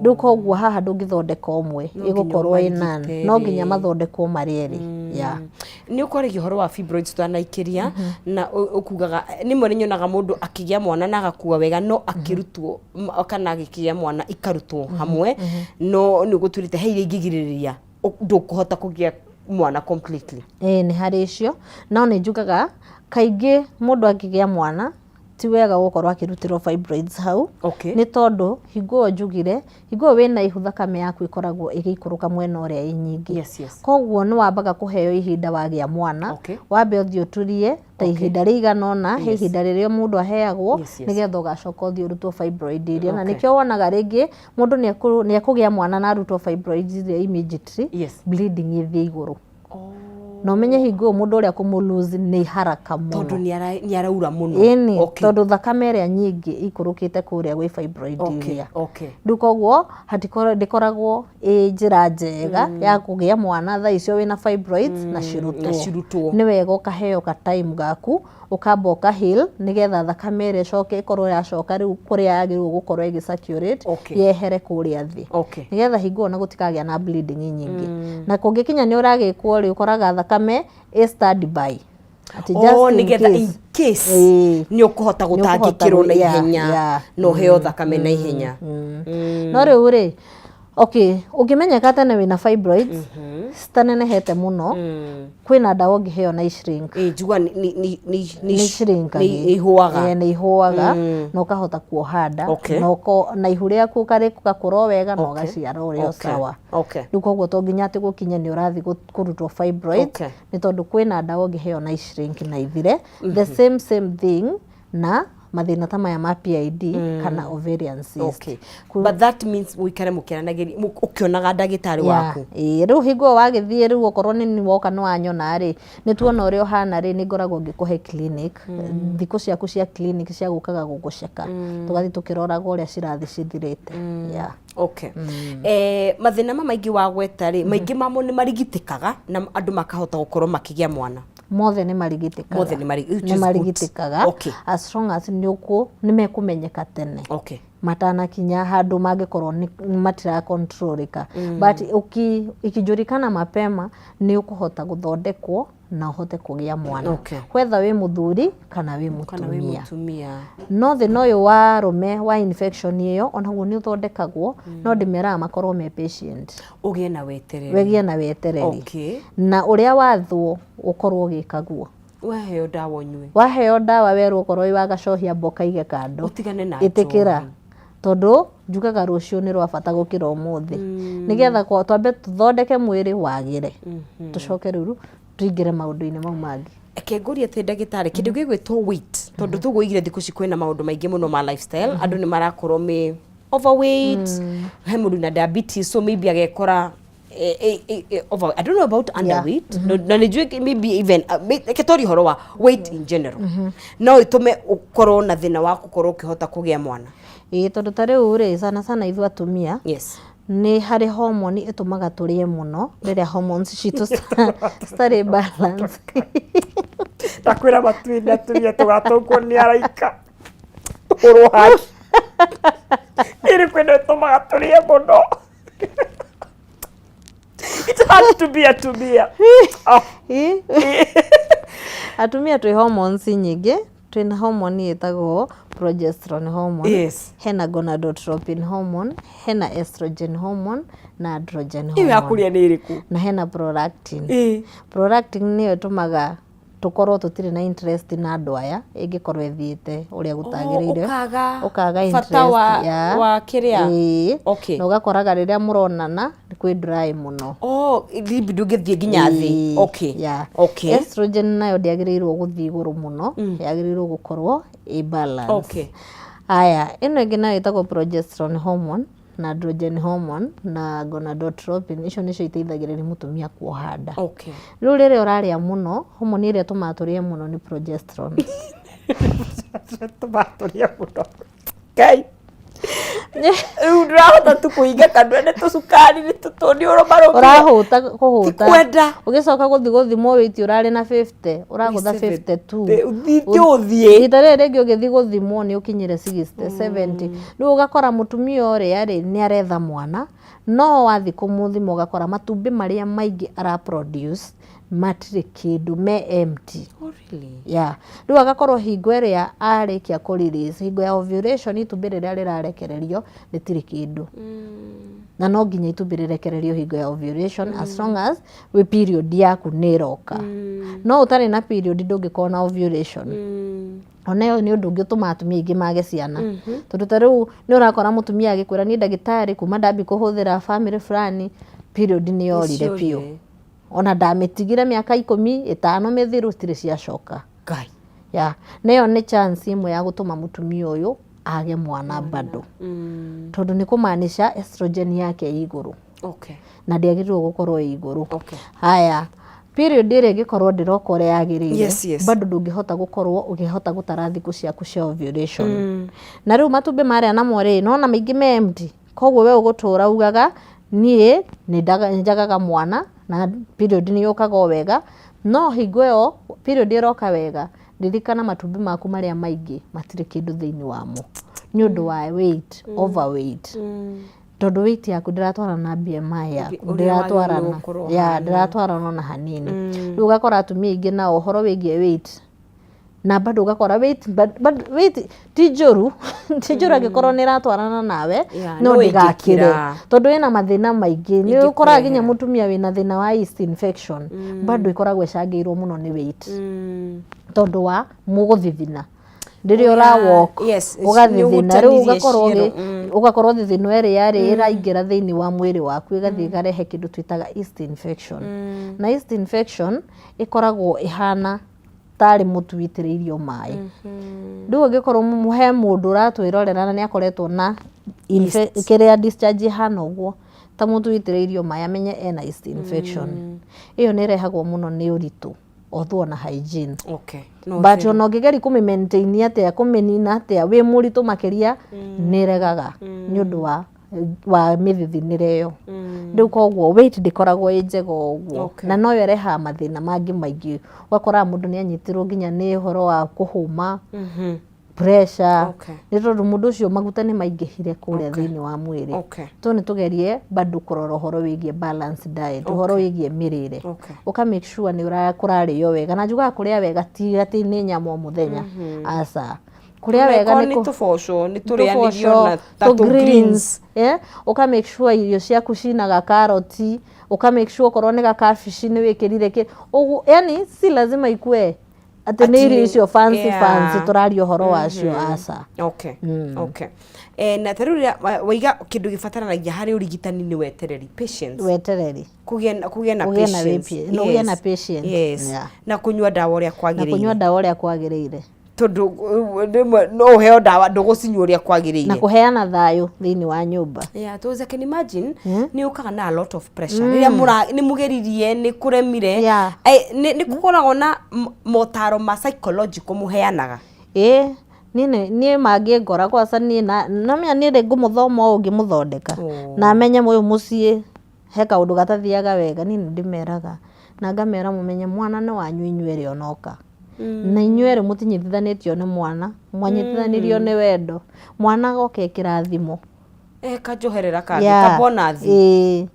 A: Rĩu koguo haha ndũngĩthondeka ũmwe, ĩgũkorwo ĩ none. No nginya mathondekwo marĩ erĩ. Yeah.
B: Nĩ ũkwaragia ũhoro wa fibroids twanaikĩria na ũkugaga rĩmwe nĩ nyonaga mũndũ akĩgĩa mwana na agakua wega no akĩrutwo kana agĩkĩgĩa mwana ikarutwo hamwe no nĩ ũgũtuĩrĩte he iria ingĩgirĩrĩria ndũkũhota kũgĩa mwana completely.
A: Ĩĩ nĩ harĩ icio, no nĩ njugaga kaingĩ mũndũ angĩgĩa mwana ti wega gũkorwo akĩrutĩrwo fibroids hau.
B: Okay.
A: Nĩ tondũ hingo ĩyo njugire, hingo ĩyo wĩna ihu thakame yaku ĩkoragwo ĩgĩikũrũka mwena ũrĩa ĩ nyingĩ.
B: Yes, yes.
A: Koguo nĩ wambaga kũheo ihinda wagĩa mwana,
B: Okay.
A: wambe ũthiĩ ũturie ta ihinda rĩigana ũna, he ihinda rĩrĩa mũndũ aheagwo
B: Yes, yes.
A: nĩgetha ũgacoka ũthiĩ ũrutwo fibroid iria. Na
B: Okay.
A: nĩkĩo wonaga rĩngĩ mũndũ nĩ ekũgĩa mwana na arutwo fibroids iria immediately,
B: Yes.
A: bleeding ĩthiĩ igũrũ. Na ũmenye hingo ĩyo mũndũ ũrĩa kũmũ lose nĩ haraka mũno.
B: Tondũ nĩ araura mũno.
A: Ĩni,
B: Okay.
A: tondũ thakame ĩrĩa nyingĩ ĩikũrũkĩte kũrĩa gwĩ fibroid
B: Okay,
A: iria.
B: okay.
A: Rĩu koguo ndĩkoragwo ĩ njĩra njega ya kũgĩa mwana thaa icio wĩna fibroids na cirutwo.
B: Na cirutwo.
A: Nĩ wega ũkaheo ka time gaku ũkamba ũka heal nĩgetha thakame ĩrĩa ĩcoke ĩkorwo yacoka rĩu kũrĩa yagĩrĩirwo gũkorwo ĩgĩ circulate
B: Okay.
A: yehere kũrĩa thĩ.
B: Okay.
A: Nĩgetha hingo ĩyo ona gũtikagĩa na bleeding nyingĩ. Na kũngĩkinya nĩ ũragĩkwo rĩ, ũkoraga thakame ĩ stand by. Atĩ just
B: Oh,
A: in
B: nĩgetha
A: case.
B: in case
A: Ĩĩ.
B: nĩ ũkũhota
A: Nĩ ũkũhota
B: gũtangĩkĩrwo na
A: yeah,
B: ihenya
A: yeah.
B: na ũheo thakame na ihenya.
A: No rĩu rĩ, okay, ũngĩmenyeka tene wĩna fibroids citanenehete mũno, kwĩna ndawa ũngĩheo na ishrink.
B: Ĩĩ, njigua nĩ
A: Nĩ shrinkaga.
B: nĩ ihũaga.
A: Ĩĩ, nĩ ihũaga na ũkahota kuoha nda na na ihu rĩaku ũgakũra o wega na ũgaciara ũrĩ o sawa. Rĩu koguo to nginya atĩ gũkinye nĩ ũrathiĩ kũrutwo fibroids, nĩ tondũ kwĩna ndawa ũngĩheo na ishrink na ithire. The same same thing na mathĩna ta maya ma PID kana ovarian cyst.
B: Okay. But that means ũikare mũkĩaranagĩria ũkĩonaga ndagĩtarĩ waku.
A: Ĩĩ, rĩu hingo ĩyo wagĩthiĩ rĩu okorwo nĩ niĩ woka nĩ wanyona rĩ, nĩ tuona ũrĩa ũhana rĩ, nĩ ngoragwo ngĩkũhe clinic, thikũ ciaku cia clinic cia gũkaga gũgũceka, tũgathiĩ tũkĩroraga ũrĩa cirathiĩ cithirĩte. Yeah.
B: Okay. Mathĩna ma maingĩ wagweta rĩ, maingĩ mamo nĩ marigitĩkaga na andũ makahota gũkorwo makĩgĩa mwana.
A: Mothe nĩ marigitĩkaga.
B: Mothe nĩ which
A: nĩ
B: is good.
A: Marigitĩkaga as long as nĩ ũkũ nĩ mekũmenyeka tene. Matanakinya handũ mangĩkorwo nĩ matira controlĩka. But ikijulikana mapema nĩ ũkũhota gũthondekwo na ũhote kũgĩa mwana. Whether wĩ mũthuri kana wĩ
B: Kana wĩ
A: mũtumia.
B: Mũtumia.
A: No thĩna ũyũ wa arũme wa infection ĩyo onaguo nĩ ũthondekagwo, no ndĩmeraga makorwo me patient.
B: Ũgĩe na wetereri.
A: Wegĩe na wetereri. Na ũrĩa wathwo ũkorwo ũgĩka guo.
B: Waheo ndawa ũnyue.
A: Waheo ndawa werwo okorwo wĩ wa gacohia mboka kaige kando.
B: Ũtigane na
A: Ĩtĩkĩra.
B: Njohi.
A: Tondũ njugaga rũciũ nĩ rwa bata gũkĩra ũmũthĩ. Nĩgetha twambe tũthondeke mwĩrĩ wagĩre. Tũcoke rĩu tũingĩre maũndũ-inĩ mau mangĩ.
B: Reke ngũrie atĩ ndagĩtarĩ, kĩndũ gĩgwĩtwo weight, tondũ tũgũigire thikũ ici kwĩna maũndũ maingĩ mũno ma lifestyle, andũ nĩ marakorwo me overweight, he mũndũ na diabetes, so maybe agekora over, I don't know about underweight, na nĩ njũĩ maybe even reke twarie ũhoro wa weight in general, no ĩtũme ũkorwo na thĩna wa gũkorwo ũkĩhota kũgĩa mwana.
A: Ĩĩ, tondũ ta rĩu rĩ, sana sana ithuĩ atumia nĩ harĩ hormone ĩtũmaga tũrĩe mũno rĩrĩa hormones citũ citarĩ balance.
B: Ndakwĩra matuĩ atumia tũgatũngwo nĩ araika tũhũrwo haki ĩrĩkũ ĩno ĩtũmaga tũrĩe mũno. It's hard to be atumia. Oh.
A: Ĩ? Atumia twĩ hormones nyingĩ, twĩna hormone ĩtagwo progesterone hormone, hena gonadotropin hormone, hena estrogen hormone na androgen
B: Ĩyo ya
A: hormone
B: kũrĩa nĩ ĩrĩkũ?
A: Na hena prolactin. Prolactin nĩyo ĩtũmaga tũkorwo tũtirĩ na interest na andũ aya ĩngĩkorwo ĩthiĩte ũrĩa gũtagĩrĩire.
B: Ũkaga
A: ũkaga
B: bata
A: interest
B: wa kĩrĩa.
A: Ĩĩ. Na ũgakoraga rĩrĩa mũronana kwĩ dry mũno.
B: Oh, libido ndũngĩthiĩ nginya thĩ.
A: Ĩĩ, yeah. Estrogen nayo ndĩagĩrĩirwo gũthiĩ igũrũ mũno, yagĩrĩirwo gũkorwo ĩ balance. Aya, ĩno ĩngĩ nayo ĩtagwo progesterone hormone na androgen hormone na gonadotropin, icio nĩcio iteithagĩrĩria mũtumia kuoha nda. Rĩu rĩrĩa ũrarĩa mũno, hormone ĩrĩa ĩtũmaga tũrĩe mũno nĩ progesterone.
B: Tũmaga tũrĩe mũno. Ngai. Rĩu ndĩrahota tu kũhinga kanua nĩ tũcukari nĩ tũtũ nĩ ũrũmarũmire.
A: Ũrahũta kũhũta.
B: Tikwenda.
A: Ũgĩcoka gũthiĩ gũthimwo weight ũrarĩ na 50, ũragũtha 52.
B: Ũthiĩte ũthiĩ.
A: Rita rĩrĩ rĩngĩ ũgĩthiĩ gũthimwo nĩ ũkinyire 60, 70. Rĩu ũgakora mũtumia ũrĩa rĩ nĩ aretha mwana, no wathiĩ kũmũthima ũgakora matumbĩ marĩa maingĩ ara produce matirĩ kĩndũ, me empty.
B: Oh, really?
A: Yeah. Rĩu agakorwo hingo ĩrĩa arĩkia kũ release, hingo ya ovulation itumbĩ rĩrĩa rĩrarekererio rĩtirĩ kĩndũ. Na no nginya itumbĩ rĩrekererio hingo ya ovulation as long as wĩ period yaku nĩ ĩroka. No ũtarĩ na period ndũngĩkorwo na ovulation. Ona ĩyo nĩ ũndũ ũngĩ ũtũmaga atumia aingĩ mage ciana. Tondũ ta rĩu nĩ ũrakora mũtumia agĩkwĩra niĩ ndagĩtarĩ kuma ndambia kũhũthĩra family fulani period nĩ yorire biũ. Ona ndamĩtigire mĩaka 15 mĩthiru citirĩ ciacoka.
B: Ngai.
A: Yeah. Na ĩyo nĩ chance ĩmwe ya gũtũma mũtumia ũyũ age mwana bado. Tondũ nĩ kũmaanisha estrogen yake ĩ igũrũ. Na ndĩagĩrĩirwo gũkorwo ĩ igũrũ. Haya, period ĩrĩa ĩngĩkorwo ndĩroka ũrĩa yagĩrĩire, bado ndũngĩhota gũkorwo ũkĩhota gũtara thikũ ciaku cia ovulation. Na rĩu matumbĩ marĩa namo rĩ, nona maingĩ me empty. Koguo we ũgũtũra ugaga niĩ nĩ njagaga mwana na period nĩ yũkaga o wega, no hingo ĩyo period ĩroka wega, ririkana matumbĩ maku marĩa maingĩ matirĩ kĩndũ thĩinĩ wamo nĩ ũndũ wa weight, overweight. Tondũ weight yaku ndĩratwarana na BMI yaku.
B: Ũrĩa wagĩrĩirwo
A: Ndĩratwarana.
B: gũkorwo
A: Ya,
B: ũhana.
A: ndĩratwarana ona hanini. Rĩu ũgakora atumia aingĩ nao ũhoro wĩgiĩ weight na bado ũgakora weight, but weight ti njũru, ti njũru angĩkorwo nĩ ĩratwarana nawe,
B: Yeah,
A: no
B: no
A: ndĩgakĩre.
B: ĩngĩkĩra.
A: Tondũ ĩna mathĩna maingĩ. Nĩ ũkoraga nginya
B: Ĩngĩkũrehera.
A: mũtumia wĩna thĩna wa yeast infection, bado ĩkoragwo ĩcangĩirwo mũno nĩ weight. Tondũ wa mũgũthithina. Rĩrĩa ũra walk,
B: Yes,
A: ũgathithina, rĩu
B: nĩũhutanirie
A: ũgakorwo
B: ciero,
A: ũgakorwo thithino ĩrĩa rĩ ĩraingĩra thĩinĩ wa mwĩrĩ waku ĩgathiĩ ĩkarehe kĩndũ twĩtaga yeast infection. Na yeast infection ĩkoragwo ĩhana tarĩ mũtu witĩrĩirio maĩ. Rĩu ũngĩkorwo he mũndũ ũratwĩrorera na nĩ akoretwo na kĩrĩa discharge ĩhana ũguo ta mũtu witĩrĩirio maĩ amenye ena yeast infection. Ĩyo nĩ ĩrehagwo mũno nĩ ũritũ although ona hygiene.
B: Okay. No
A: But
B: ũtheru.
A: ona ũngĩgeria kũmĩ maintain atĩa, kũmĩnina atĩa, wĩ mũritũ makĩria nĩ ĩregaga nĩ ũndũ wa mĩthithinĩre ĩyo. Rĩu koguo weight ndĩkoragwo ĩ njega ũguo.
B: Okay.
A: Na noyo ĩrehaga mathĩna mangĩ maingĩ. Ũgakoraga mũndũ nĩ anyitirwo nginya nĩ ũhoro wa kũhũma, pressure.
B: Okay.
A: Nĩ tondũ mũndũ ũcio maguta nĩ maingĩhire kũrĩa thĩinĩ wa mwĩrĩ.
B: Okay.
A: So nĩ tũgerie bado kũrora ũhoro wĩgiĩ balance diet, ũhoro wĩgiĩ mĩrĩre.
B: Okay.
A: Ũka make sure nĩ kũrarĩo wega. Na njugaga kũrĩa wega ti atĩ nĩ nyama o mũthenya. Aca. Kũrĩa wega
B: Onakorwo
A: nĩ
B: nĩ tũboco nĩ
A: tũrĩanĩrio
B: tũrĩanĩrio na ta
A: tũ
B: tũ greens.
A: greens, yeah? Ũka make sure irio ciaku cina gakaroti, ũka make sure okorwo nĩ gakabici nĩ wĩkĩrire kĩ ũguo, yani si lazima ikue atĩ nĩ irio icio fancy fancy tũraria ũhoro wacio, aca.
B: Okay. Okay. Na ta rĩu rĩrĩa waiga kĩndũ gĩbataranagia harĩ ũrigitani nĩ wetereri, patience.
A: Wetereri.
B: Kũgĩa na
A: Kũgĩa na
B: patience.
A: Kũgĩa na patience.
B: Yes.
A: Yeah.
B: Na kũnyua ndawa ũrĩa
A: Na
B: kwagĩrĩire.
A: kũnyua ndawa ũrĩa kwagĩrĩire.
B: Tondũ rĩmwe no ũheo ndawa ndũgũcinyua ũrĩa kwagĩrĩire.
A: Na kũheana thayũ thĩinĩ wa nyũmba.
B: Yeah, to I can imagine nĩ ũkaga na a lot of pressure rĩrĩa mũra nĩ mũgeririe nĩ kũremire. Nĩ kũkoragwo na motaro ma psychological mũheanaga?
A: Ĩĩ, niĩ niĩ mangĩngora kwanza niĩ na namenya niĩ rĩ ngũmũthoma ũũ ngĩmũthondeka na menye ũyũ mũciĩ he kaũndũ gatathiaga wega, niĩ nĩ ndĩmeraga na ngamera mũmenye mwana nĩ wanyu inyuĩ erĩ onoka. Na inyuĩ erĩ mũtinyitithanĩtio nĩ mwana, mwanyitithanirio nĩ wendo. Mwana agoka e kĩrathimo.
B: Kanjoherera kangĩ, ka bonus.
A: Ĩĩ.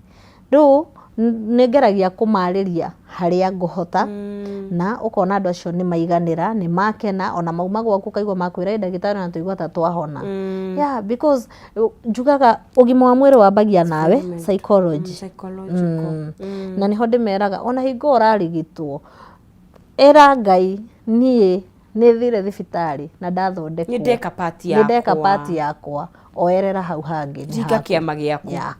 A: Rĩu nĩ ngeragia kũmarĩria harĩa ngũhota na ũkona andũ acio nĩ maiganĩra, nĩ makena, ona mauma gwaku ũkaigua makwĩra ĩ ndagĩtarĩ ona twaigua ta twahona. Yeah, because njugaga ũgima wa mwĩrĩ wambagia nawe psychology.
B: Psychological.
A: Na nĩho ndĩmeraga ona hingo ũrarigitwo, ĩra Ngai niĩ nĩ thire thibitarĩ na ndathondekwo.
B: Nĩ ndeka part
A: Nĩ ndeka
B: yakwa.
A: part yakwa, oerera hau hangĩ nĩ
B: Ringa
A: haku.
B: kĩama gĩaku.
A: Yeah.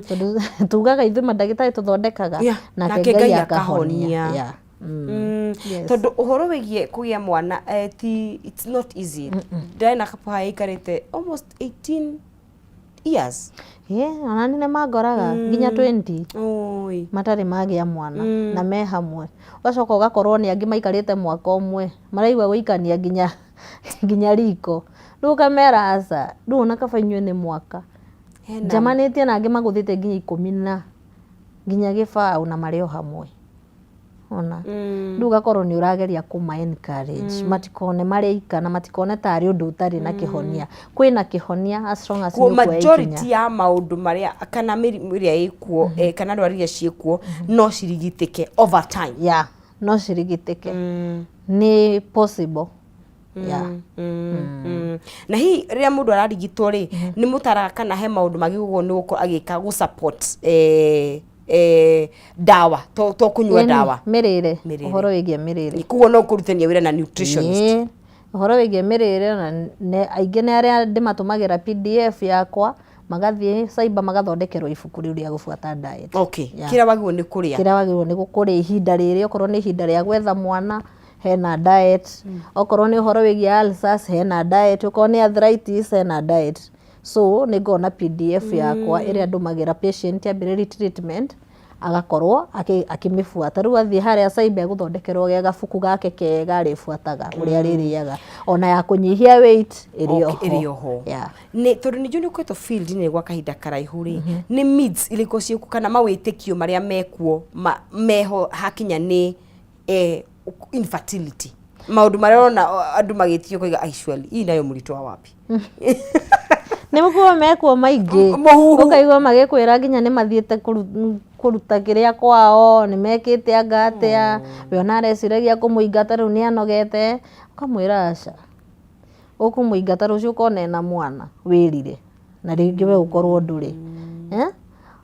A: Tondũ tugaga ithuĩ mandagĩtarĩ tũthondekaga nake
B: Nake
A: Ngai
B: Ngai
A: akahonia.
B: akahonia.
A: Yeah. Yes.
B: Tondũ ũhoro wĩgiĩ kũgĩa mwana ti it's not easy. Ndĩrarĩ na couple haha ĩikarĩte almost 18 years.
A: Yeah, ona nĩ mangoraga nginya 20
B: Oi.
A: matarĩ magĩa mwana na me hamwe. Ũgacoka ũgakorwo nĩ angĩ maikarĩte mwaka ũmwe maraigua gũikania nginya riko. Rĩu ũkamera aca, rĩu ona kaba inyuĩ nĩ mwaka.
B: Hena
A: Njamanĩtie na angĩ magũthĩte nginya 10 na nginya gĩbaũ na marĩ o hamwe. Ona rĩu ũgakorwo nĩ ũrageria kũma encourage matikone marĩ ika na matikone tarĩ ũndũ ũtarĩ na kĩhonia. Kwĩna kĩhonia as long as
B: Kuo
A: nĩ ũkuoya
B: majority
A: ikinya.
B: ya maũndũ marĩa kana mĩrimũ ĩrĩa ĩkuo kana ndwari iria ciĩkuo no cirigitĩke over time.
A: Yeah, no cirigitĩke. Nĩ possible. Yeah.
B: Na hihi rĩrĩa mũndũ ararigitwo rĩ, nĩ mũtaraga kana he maũndũ magĩrĩirwo nĩ gũkorwo agĩka gũ support ndawa to kũnyua
A: Ĩni,
B: ndawa?
A: Mĩrĩre,
B: Mĩrĩre.
A: ũhoro wĩgiĩ mĩrĩre.
B: Koguo no kũrutithania wĩra na nutritionist.
A: Ĩĩ, ũhoro wĩgiĩ mĩrĩre na aingĩ nĩ arĩa ndĩmatũmagĩra PDF yakwa magathiĩ cyber magathondekerwo ibuku rĩu rĩa gũbuata diet.
B: Okay.
A: Yeah.
B: Kĩrĩa wagĩrĩirwo nĩ kũrĩa.
A: Kĩrĩa wagĩrĩirwo nĩ kũrĩa ihinda rĩrĩ, okorwo nĩ ihinda rĩa gwetha mwana hena diet, okorwo nĩ ũhoro wĩgiĩ ulcers hena diet, okorwo nĩ arthritis hena diet. So nĩ ngoragwo na PDF yakwa ĩrĩa ndũmagĩra patient ambĩrĩria treatment agakorwo akĩmĩbuata. Rĩu athiĩ harĩa cyber egũthondekerwo ge gabuku gake kega arĩbuataga ũrĩa arĩrĩaga. Ona ya kũnyihia weight ĩrĩ oho.
B: Ĩrĩ oho.
A: Yeah.
B: Nĩ tondũ nĩ njũĩ nĩ ũkoretwo field-inĩ gwa kahinda karaihu rĩ, nĩ myths irĩkũ ciĩkuo kana mawĩtĩkio marĩa mekuo meho hakinya nĩ infertility? Maũndũ marĩa ũrona andũ magĩtio koiga ai surely hii nayo mũritũ wa wapi?
A: Nĩ gũkorwo mekuo maingĩ.
B: Mũhuhu.
A: Ũkaigua magĩkwĩra nginya nĩ mathiĩte kũruta kĩrĩa kwao, nĩ mekĩte anga atĩa, we ona areciragia kũmũingata rĩu nĩ anogete, ũkamwĩra aca. Ũkũmũingata rũciũ ũkona ena mwana, wĩrire. Na rĩngĩ we ũkorwo ndũrĩ. Eh?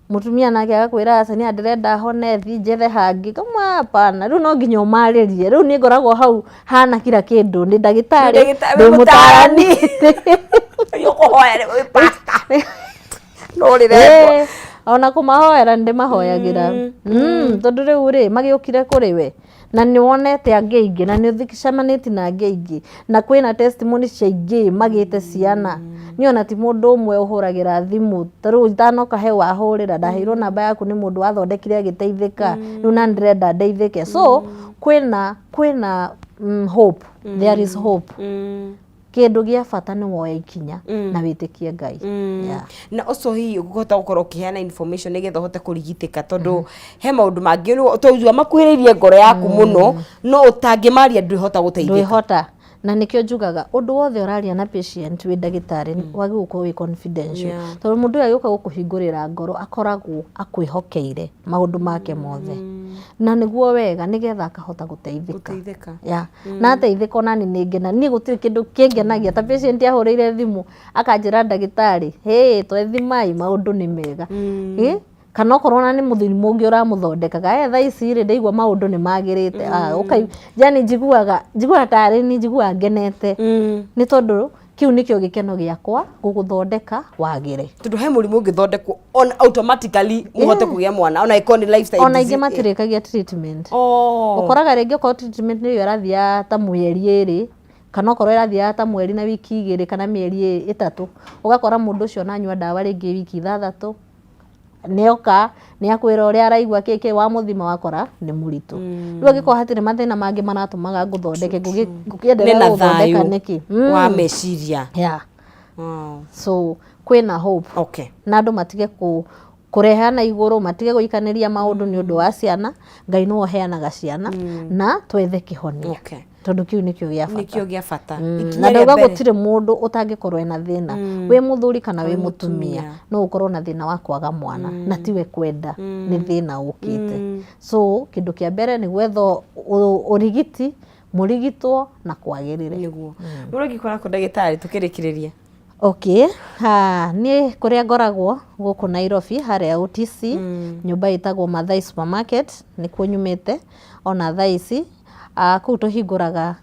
A: Mũtumia nake agakwĩra aca niĩ ndĩrenda hone thiĩ njethe hangĩ. Ũkamwĩra hapana, rĩu no nginya ũmarĩrie. Rĩu niĩ ngoragwo hau hana kila kĩndũ, ndĩ ndagĩtarĩ,
B: Ndagĩtarĩ,
A: ndĩ
B: wĩ
A: mũtarani.
B: Ũkũhoya wĩ pastor. No rĩrendwo.
A: Ĩĩ, ona kũmahoera nĩ ndĩmahoyagĩra. Tondũ rĩu rĩ, magĩũkire kũrĩ we na nĩ wonete angĩ aingĩ na nĩ ũcemanĩtie na angĩ aingĩ na kwĩna testimony cia aingĩ magĩte ciana. Niĩ ona ti mũndũ ũmwe ũhũragĩra thimũ, ta rĩu itanoka he wahũrĩra, ndaheirwo namba yaku nĩ mũndũ wathondekire agĩteithĩka, rĩu nani ndĩrenda ndeithĩke. So kwĩna hope, there is hope. Kĩndũ gĩa bata nĩ woe ikinya na wĩtĩkie Ngai. Yeah.
B: Na ũcio hihi ũkũhota gũkorwo ũkĩheana information nĩgetha ũhote kũrigitĩka, tondũ he maũndũ mangĩ tondũ makuhĩrĩirie ngoro yaku mũno, no ũtangĩmaria ndwĩhota gũteithĩka.
A: Ndwĩhota. Na nĩkĩo njugaga ũndũ wothe ũraria na patient wĩ ndagĩtarĩ wagĩrĩirwo gũkorwo wĩ confidential. Tondũ mũndũ ũyũ agĩũka gũkũhingũrĩra ngoro akoragwo akwĩhokeire maũndũ make mothe. Na nĩguo wega nĩgetha akahota gũteithĩka.
B: Gũteithĩka.
A: Yeah. Na ateithĩka ona niĩ nĩ ngena. Niĩ gũtirĩ kĩndũ kĩngenagia ta patient ahũrĩire thimũ akanjĩra ndagĩtarĩ, hĩ twethimai maũndũ nĩ mega. Ĩ? Kana okorwo ona nĩ mũrimũ ũngĩ ũramũthondekaga, thaa ici rĩ ndaigua maũndũ nĩ magĩrĩte. Yani njiguaga tarĩ niĩ njiguaga ngenete. Nĩ tondũ kĩu nĩkĩo gĩkeno gĩakwa gũgũthondeka wagĩre.
B: Tondũ he mũrimũ ũngĩthondekwo on automatically mũhote kũgĩa mwana ona ĩkorwo nĩ lifestyle
A: Ona ingĩ
B: disease.
A: matirĩkagia treatment. Ũkoraga rĩngĩ okorwo treatment nĩyo ĩrathiaga ta mĩeri 2, kana okorwo ĩrathiaga ta mweri na wiki 2 kana mĩeri 3, ũgakora mũndũ ũcio ona anyua ndawa rĩngĩ wiki 6, nĩoka nĩakwĩra ũrĩa araigua kĩ kĩ, wamũthima wakora nĩ mũritũ. Rĩu angĩkorwo hatirĩ mathĩna mangĩ maratũmaga ngũthondeke, ngũkĩenderea
B: Nĩ na
A: gũthondeka
B: thayũ
A: nĩkĩ?
B: wa meciria.
A: Yeah. So kwĩna hope. Na andũ matige kũrehana igũrũ, matige gũikanĩria maũndũ nĩ ũndũ wa ciana. Ngai nĩwe ũheanaga ciana na twethe kĩhonia. Tondũ kĩu nĩkĩo gĩa bata.
B: Nĩkĩo gĩa bata. Ikinya
A: Na
B: rĩa
A: ndauga
B: mbere.
A: gũtirĩ mũndũ ũtangĩkorwo ena thĩna. Wĩ mũthuri kana wĩ
B: Wĩ
A: mũtumia,
B: mũtumia.
A: no ũkorwo na thĩna wa kwaga mwana na tiwe kwenda, nĩ thĩna ũkĩte. So kĩndũ kĩa mbere nĩ gwetha ũrigiti, mũrigitwo na kwagĩrĩre.
B: Nĩguo. Mũndũ angĩkora kũ ndagĩtarĩ tũkĩrĩkĩrĩria?
A: Okay, niĩ kũrĩa ngoragwo gũkũ Nairobi harĩa OTC, nyũmba ĩtagwo Mathai Supermarket, nĩkuo nyumĩte ona thaa ici. Kũu tũhingũraga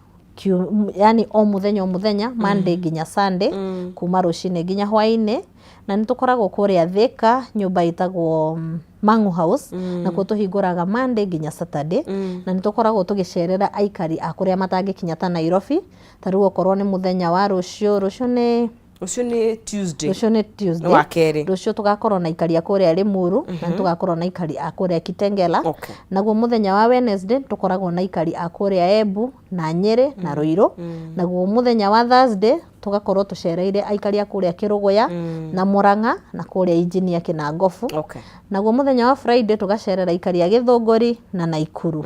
A: yani o mũthenya o mũthenya, Monday nginya Sunday, kuma rũcinĩ nginya hwainĩ. Na nĩ tũkoragwo kũrĩa Thika, nyũmba ĩtagwo Mangu House, nakuo tũhingũraga Monday nginya Saturday. Na nĩ tũkoragwo tũgĩcerera aikari a kũrĩa matangĩkinya ta Nairobi. Ta rĩu okorwo nĩ mũthenya wa rũciũ, rũciũ nĩ
B: Rũciũ nĩ Tuesday.
A: Rũciũ nĩ Tuesday.
B: Nĩ wa kerĩ.
A: Rũciũ tũgakorwo na aikari a kũrĩa Limuru, na nĩ tũgakorwo na aikari a kũrĩa Kitengela. Naguo mũthenya wa Wednesday tũkoragwo na aikari a kũrĩa Embu na Nyĩrĩ na Ruiru. Naguo mũthenya wa Thursday tũgakorwo tũcereire aikari a kũrĩa Kĩrũgũya na Mũrang'a na kũrĩa Engineer Kĩnangobu. Naguo mũthenya wa Friday tũgacerera aikari a Gĩthũngũri na Naikuru.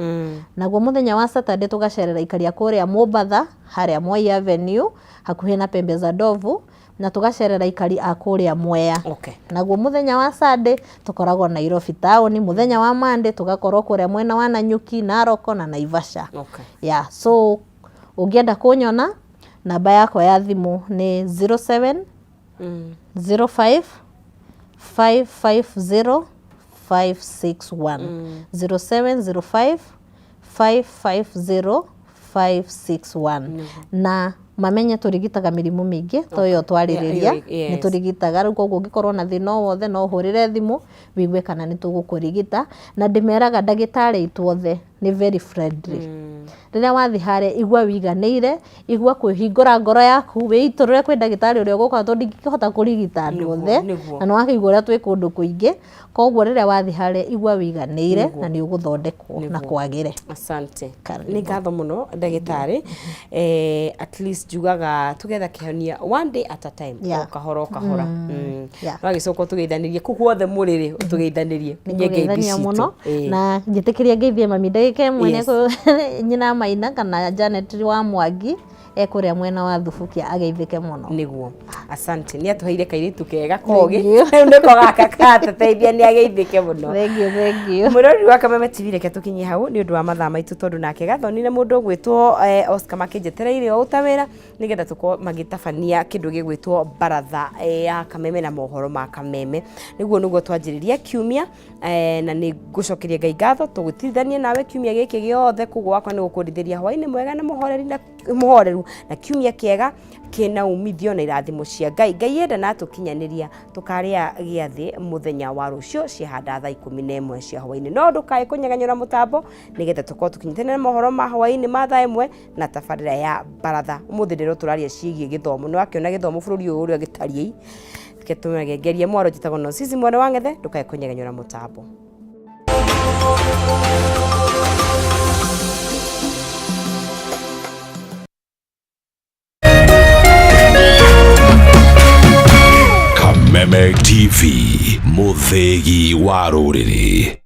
A: Naguo mũthenya wa Saturday tũgacerera aikari a kũrĩa Mombatha harĩa Moi Avenue hakuhĩ na Pembe za Ndovu, na tũgacerera aikari a kũrĩa Mwea. Naguo mũthenya wa Sunday tũkoragwo Nairobi taũni, mũthenya wa Monday tũgakorwo kũrĩa mwena wa Nanyuki, Narok na Naivasha. Yeah, so ũngĩenda kũnyona namba yakwa ya thimũ nĩ 07 05 550 561 0705 550 561. Na mamenye tũrigitaga mĩrimũ mĩingĩ to ĩyo twarĩrĩria, nĩ tũrigitaga rĩu, koguo ũngĩkorwo na thĩna o wothe no ũhũrĩre thimũ wĩigue kana nĩ tũgũkũrigita. Na ndĩmeraga ndagĩtarĩ aitũ othe nĩ very friendly. Rĩrĩa wathiĩ harĩa igua wĩiganĩire, igua kwĩhingũra ngoro yaku, wĩitũrũre kwĩ ndagĩtarĩ ũrĩa ũgũkora, tondũ ndingĩhota kũrigita andũ othe, na nĩ wakĩigua ũrĩa twĩ kũndũ kũingĩ. Koguo rĩrĩa wathiĩ harĩa igua wĩiganĩire na nĩ ũgũthondekwo na kwagĩre.
B: Asante. Nĩ ngatho mũno ndagĩtarĩ. At least njugaga tugetha kĩhonia one day at a time. O kahora o kahora. No agĩcoka ũtũgeithanĩrie kũu guothe mũrĩ rĩ, ũtũgeithanĩrie.
A: Nĩngũgeithania mũno na njĩtĩkĩrie ngeithie mami ndagĩka ĩmwe, nyina Maina kana Janet wa Mwangi e kũrĩa mwena wa Thubukia, ageithĩke mũno.
B: Nĩguo. Asante, nĩ atũheire kairĩtu kega kogĩ.
A: Thank you.
B: Rĩu nĩko gaka karatũteithia, nĩ ageithĩke mũno.
A: Thank you, thank you.
B: Mwĩroreri wa Kameme TV, reke tũkinyie hau nĩ ũndũ wa mathaa maitũ, tondũ nake Gathoni na mũndũ ũgwĩtwo Oscar makĩnjetereire o ta wĩra nĩgetha tũkorwo magĩtabania kĩndũ gĩgwĩtwo baratha ya Kameme na mohoro ma Kameme. Nĩguo twanjĩrĩria kiumia, na nĩ ngũcokeria Ngai ngatho tũgũtithania nawe kiumia gĩkĩ gĩothe. Koguo wakwa nĩ gũkũndithĩria hwainĩ mwega na mũhoreri na mũhoreru na kiumia kĩega kĩna umithio na irathimo cia Ngai. Ngai enda na tũkinyanĩria tũkarĩa gĩathĩ mũthenya wa rũciũ ciahanda thaa 11 cia hwainĩ, no ndũkae kũnyeganyũra mũtambo nĩgetha tũkorwo tũkinyĩtane na mohoro ma hwainĩ ma thaa 1 na tabarĩra ya baratha. Ũmũthĩ ndĩrwo tũraria ciĩgiĩ gĩthomo, nĩ wakĩona gĩthomo bũrũri ũyũ ũrĩa gĩtariĩ. Reke tũmagengerie mwaro. Njĩtagwo Nosisi mwana wa Ng'ethe, ndũkae kũnyegenyũra mũtambo.
K: Kameme TV, mũthĩgi wa rũrĩrĩ.